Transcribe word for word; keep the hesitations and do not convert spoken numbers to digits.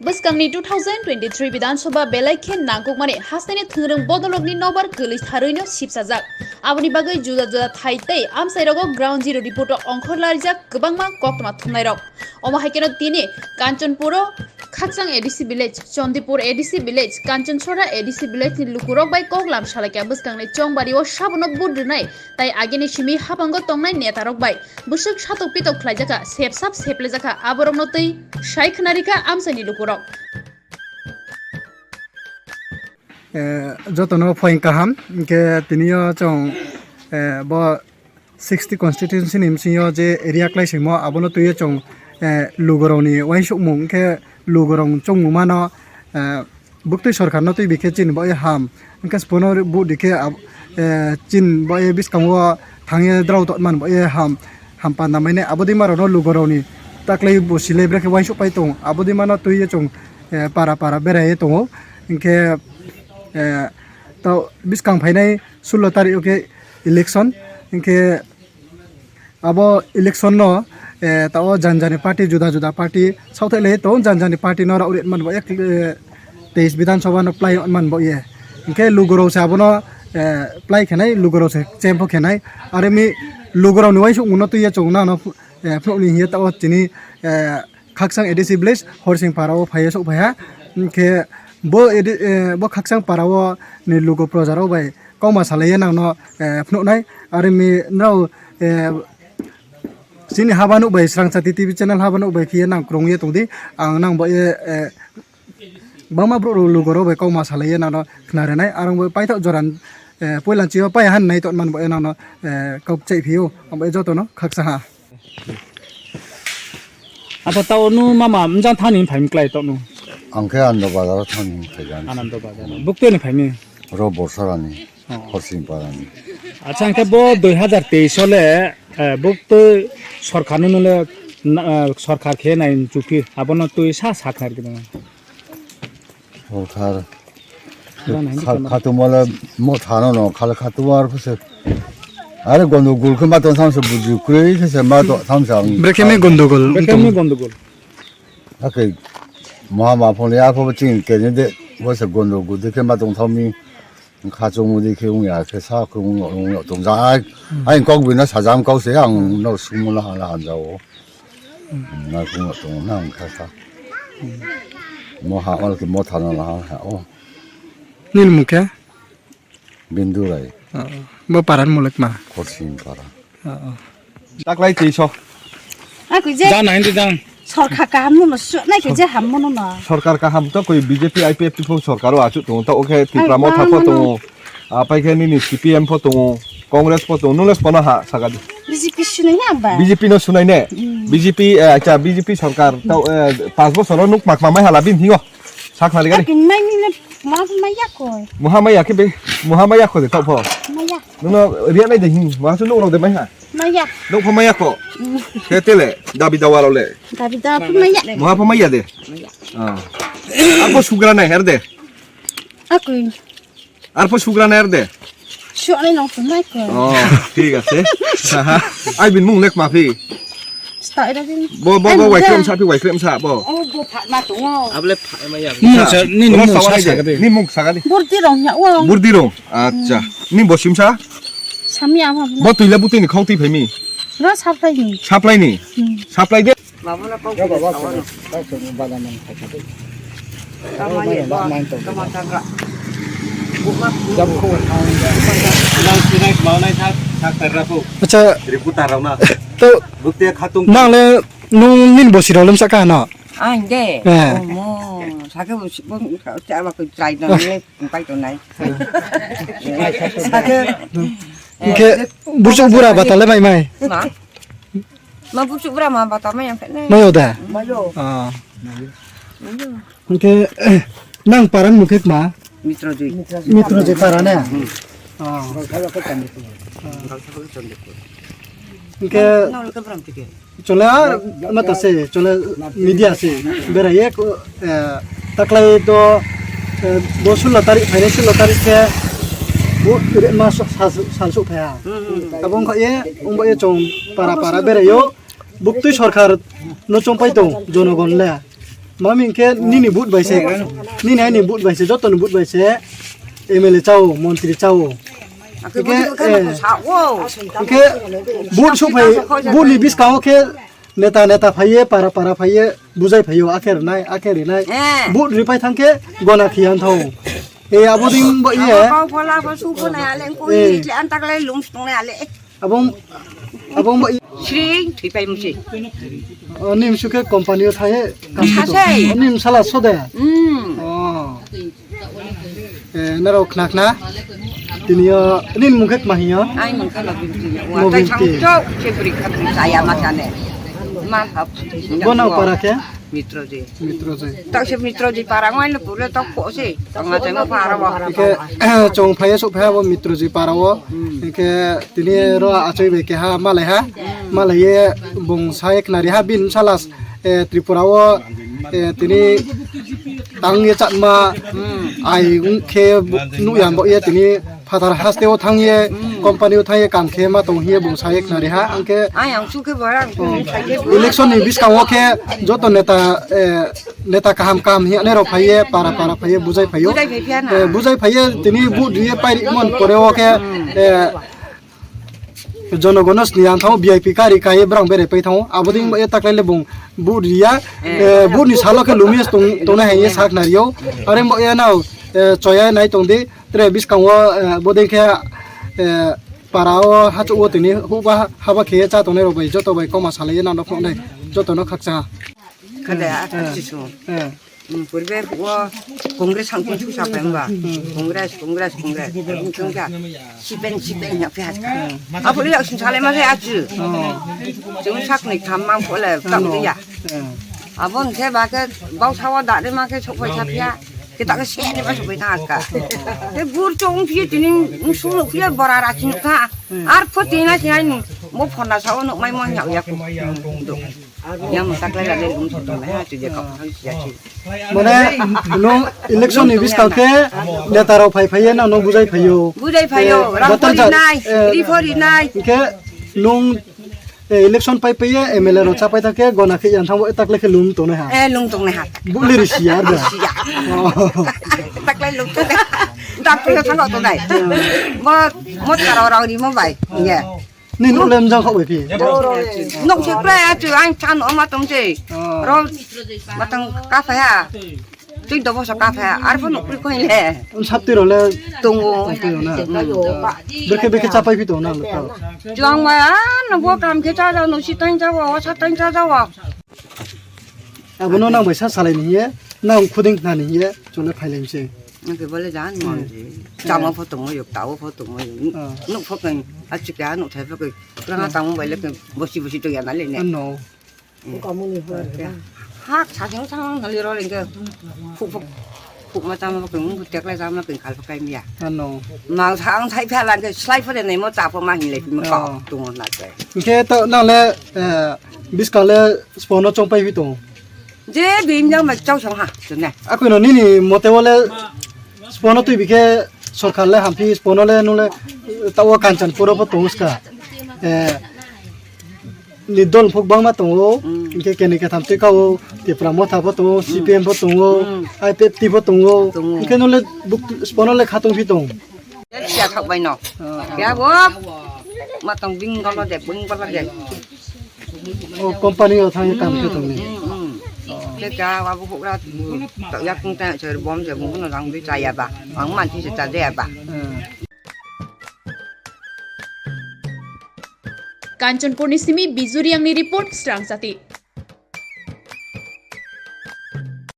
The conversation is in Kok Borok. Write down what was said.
Bwskangni two thousand twenty-three Bidhan Sabha belai khe nangkukmani hasteni thwngrwng bodolrokni nobar kwlwi tharwino sipsajak. Aboni bagwi juda juda thai tei amchairogo Ground Zero Report-o ongkhor larijak kwbangma koktwma thumnairok. Omo hai kheno tini Kanchanpuro Khakchang A D C Village, Chandipur A D C Village, Kanchanchhora A D C Village ni lukurok bai koklam salaikha bwskangni chongbari-o sabono vote rwnai tai agini simi habango tongnai netarok bai. Bwswk satok pitok khlaijakha, sepsap seplejakha, aborokno twi sai khwnarikha amchaini lukurok. Eh, jotono phoing kaham, hinkhe tini o chwng, eh, bo sixty constituency ni bisingo je area kwlai singmo abono twi o chwng, eh, lugurokni uansukmung hinkhe lugurok chongmung mano, eh, buktwi sorkarno twi bikhe chini bo ham. Hwnkhe bono bo dikhe ab-, eh, chini bo bwskango thangye drao tongmani bo ham, ham panda maine abodi marokno lugurokni taklai bo silai brekhe uansuk pai tongo. Abodi mano twi chwng, eh, para para berai tongo. Hwnkhe, eh, to bwskang phainai sullo tarik o khe election. Hwnkhe abo election no, eh, tao jani jani party, juda juda party saothai lai tongo, jani jani party no rao ri man bo ek, eh, teis Bidhan Sabha no plai man bo ye. Hwnkhe lugurok se abono, eh, plai khenai, lugurok se champ o khenai. Aro mi lugurok ni uansukmung no twi ya chwng nang no, eh, phunuk ni hiya tao chini, eh, Khakchang A D C village Horsing para o phaiya sok phaiha. Hwnkhe bo A D, eh, bo Khakchang para o ni lugo proja rok bai kokma salaiya nang no, eh, phunuknai. Aro mi nrao, eh, chini haba nuk bai Srangchati T V channel haba nuk bai khiye nang kwrwngye tongdi. Ang nang bo, eh, eh, bangma borok rok lugo rok bai kokma salaiya nang no khna rwnai. Aro bo paithak jora, eh, poila chio pai han nai tongman bo nang no, eh, kok chai phio. Ang bo joto no khaksa ha. Acha tao nu mama mjang thani phai klai tao nu. Ang khe Anando Bazar thani phai jan. Anando Bazar. Bukte ni phai ni. Ro Borsarani. Oh. Horsing Parani. Acha ang khe bo dui hazar teis o le, eh, bukte sorkar nu le, na, eh, sorkar khe nai chuki. Abono tui sa sa khar gina. Hothar. Kha-, khatumale mo thano no, khale khatumar phese. Are gondogol khe ma tong thamse buji kwrwi khe se ma tong thamse ang. Brekhe me gondogol. Brekhe me gondogol. Ake ma ma phone ya pho ching ke ne de, bo se gondogol de khe ma tong thamni. Kha chungmudi khe wngya khe sa khe wng, wng, wng tong ja. Ai, ai kok bina sajam kau se ang no sumo na hala hanjao. Na kung tong na ang kha sa. Mo ha ol ke mo thana la ha o. Nini mung khe? Bindu Rai. Oh, bo paran mulek ma? Khorsing para. Oh, oh. Taklai teiso. Aku je. Jana hindi jang. Sorkar kaham no su nai ke je ham mono na. Sorkar kaham to koi B J P I P F T pho sorkar o achu tongo to, oke Tipra Motha pho tongo. Apai khe nini C P M pho tongo, Congress pho tongo, nung le kono ha sagadi. B J P sunai na ba? B J P no sunai ne? Hmm. B J P, eh, acha, B J P sorkar tao, eh, panch bochor o nuk mak mamai hala bini thingo. Sakhnari gari. Akin mai ni le ma mai ya koi. Muha mai ya khe be, muha mai ya kho de tao pho. Mai ya. Nung no riya nai de hin, ma su nuk rok de mai ha. Mai ya. Nuk pho mai ya kho. Hmm. Khe tele, dabi dawa lo le. Dabi dawa pho mai ya. Muha pho mai ya de. Mai ya. Ah. Ako sugra nai her de. Akoi. Arpho sugra ner de. Suanai nong tunai ko. Oh, thik ase. Aha. Ai bin mung lek ma phi. Sta ira din. Bo, bo, bo, waikrem sa phi, waikrem sa bo. Oh, bo pha ma tungo. Abole pha ma ya. Mung sa, ni mung sa sagade. Ni mung sagade. Burdi rong ya wo. Burdi rong. Acha. Ni bo sim sa? Sami ama. Bo tuila buti ni khong twi phai mi. Ra supply ni. Supply ni. Hmm. Supply de. Babono kok. Ya, baba, kok. Kok, kok, bala nang kok. Tama ye, ba, tama tangga. Jab ko. Nang sinai mau nai thak, thak tarra ko. Acha. Ripu tarau na. To. Bukte khatung. Nang le nung nin bosi rau lem saka na. Ang de. Eh. Omo, sake bosi, bo, cha ba ko chai na le, pai to nai. Sake. Ke, bursu bura batale mai mai. Ma. Ma buchuk bra ma bata maya khe ne. Mayo da? Mayo. Ah. Mayo. Hwnkhe, nang paran mung khe ma? Mitrojoi. Mitrojoi para ne? Hmm. Ah. Hwnkhe chole ar mata se, chole media se. Bera ye ko, eh, taklai to, eh, bo sullo tarik, phainai sullo tarik khe bo ma sal, sal, sal suk phaiya. Hmm, hmm. Abo wngkha ye, wngba ye chwng para para beraio. Buktwi sorkar no chongpai tong jonogon le. Mami, hingkhe nini vote bai se, nini aini vote bai se, joto ni vote bai se M L A chao, montri chao. Hingkhe, eh, hingkhe vote suphai, vote ni biskango khe neta, neta phaiye, para, para phaiye, bujai phaiyo, akhe rinai, akhe rinai. Eh. Vote ripai thangkhe gona khiyan thao. Eh, abo ding bo iye. Abo kau phola bo su pho nai ale, ko Eh. Itle antak le lum stung nai ale. Abong, abong ba i- Sring, thwi pai musi. Oh, nim sukhe company o thai kam Sasai. Oh, nim sala sode. Hmm. Oh. Eh, naro khna khna. Tini o, nin mungkhe kma hiyo? Ai mungkhe Mobinti. Mobinti. Wa tai sang chok, se bri khat saya ma sane. Ma hap. Bo nang para khe? Mitroji. Mitroji. Tak se Mitroji para ngai le pule tok ko se. Tanga tengma para wa. Ike, chong phaiya sok phaiya bo Mitroji para o. Hmm. Ike tini ro achoi bai keha malai ha. Hmm. Malai ye bung sai khnari ha bin salas, eh, Tripura o, eh, tini tang ye chatma. Hmm. Ai ung khe bu-, nu yam bo ye tini Phatar haste o thang ye, Hmm. company o thang ye, kam khe ma tong hiye bung sa ye khnari ha, ang khe Ai, ang sukhe bo, ang Hmm. sukhe bo. Election ni biskango khe joto neta, eh, neta kaham kaham hiya ne rok phai ye, para para phai ye, bujai phai yo. Bujai phai phiya na. Eh, bujai phai ye, tini vote ri ye pai ri mon pore o khe, Hmm. eh, jonogono sni ang thango V I P kari kai ye brang bere pai thango. Abo ding Hmm. e taklai le bung vote ri ya, Eh. eh, vote ni salo khe lumi ye tong, tong nai hai ye sak nari yo. Are mo ye nao, eh, choya nai tong di. Tre biskango, eh, bodei khe, eh, para o hachuk o tini huba haba khe cha tongnai rok bai joto bai koma salai nang rok phunuknai joto no khakcha. Khade Eh, a eh, chisu. Eh. Hmm, purbe o Congress ang kun chusa pai ba. Hmm. Congress, Congress, Congress. Ang kun ka sipen, sipen ya phe hachka. Hmm. Apo ya sun sale ma phe achu. Oh. Chung sak ni tham mang pole tam Oh. ya. Eh. Abon khe ba khe bau sawa da de ma khe sok pai sa phiya. Kita ke se ni ba subai ta ka. Te gur chong phi tini sulu phi bora ra chin ka. Ar pho tina chin ai ni. Mo phone na sa o nok mai mo nya ya ku. Do. Ya mo tak lai la le lum thot na ha chu je ka phang sia chi. Mane no election ni biskang khe neta rok phai phai ye na no bujai phai yo. Bujai phai yo. Eh, Ram voter phori jat, nai, eh, ri phori nai. Hingkhe nung Eh, election pai pai ye M L A rok chapai thang khe gona khe yang thango, eh, takle khe lum tongnai ha. Eh, lum tongnai ha. Buli ri siya da. Siya. Oh. Takle lum tongnai. Dak tongnai thango tongnai. Mo, mo taro rao ri mo bai. Ye. Ni nuk lem jang khok bai phi. Nuk se kra ya chu ang chan oma tong se. Oh. Ro matang ka pha ya. Twi dobo sa ka pha, ar pho nukri koi le. Sapti role tongo. Tongpio na. Bekhe bekhe chapai phi tongo na. Chuang ma, ah, no bo kam khe cha jao, no si tang jao, sa tang cha jao. Abono nang bai sa salai ni ye, nang khuding na ni ye, chole phai lai se. Nang ke bole jan mo ji. Chama pho tongo yok, tawo pho tongo yok. Ah. Nuk pho keng, achika nuk thai pho keng. Kurang tamo bai le keng, bosi bosi to ya na le ne. Ano. Hak sasing sang nali rol ingke. Khuk khuk. Khuk ma chama keng, khuk tek lai chama keng khal pakai miya. Ano. Mang sang thai pha lang ke slai pha de nei mo cha pha ma hin le phi mo ka Oh. Tung na ke. Hingke to nang le, eh, biskang le spono chong pai phi tongo. Je bim jang ma chau sang ha. Chune. Akui no nini mote wale spono twi bikhe sorkar le hamphi spono le nule tawo Kanchanpur pho tongo ska. Eh, ni dol phok bangma tongo, Mm. hingke keni ketham twi kao, Tipra Motha pho tongo, Mm. C P M pho tongo, Mm. I P F T pho tongo, Tongo. hingke nole buk-, spono le khatung phi tong. Siya thok bai no. Ah. Ya bo, matang bing golo de, bing golo de. O company o thang kam khe tong ni. Mm, mm. Ke ka wa bu ra, ya kung ta, cher bom, cher bom no dang bi cha ya ba. Ang man thi cha de ya ba. Ah. Kanchanpurni simi Bijuriangni report, Srang Jati.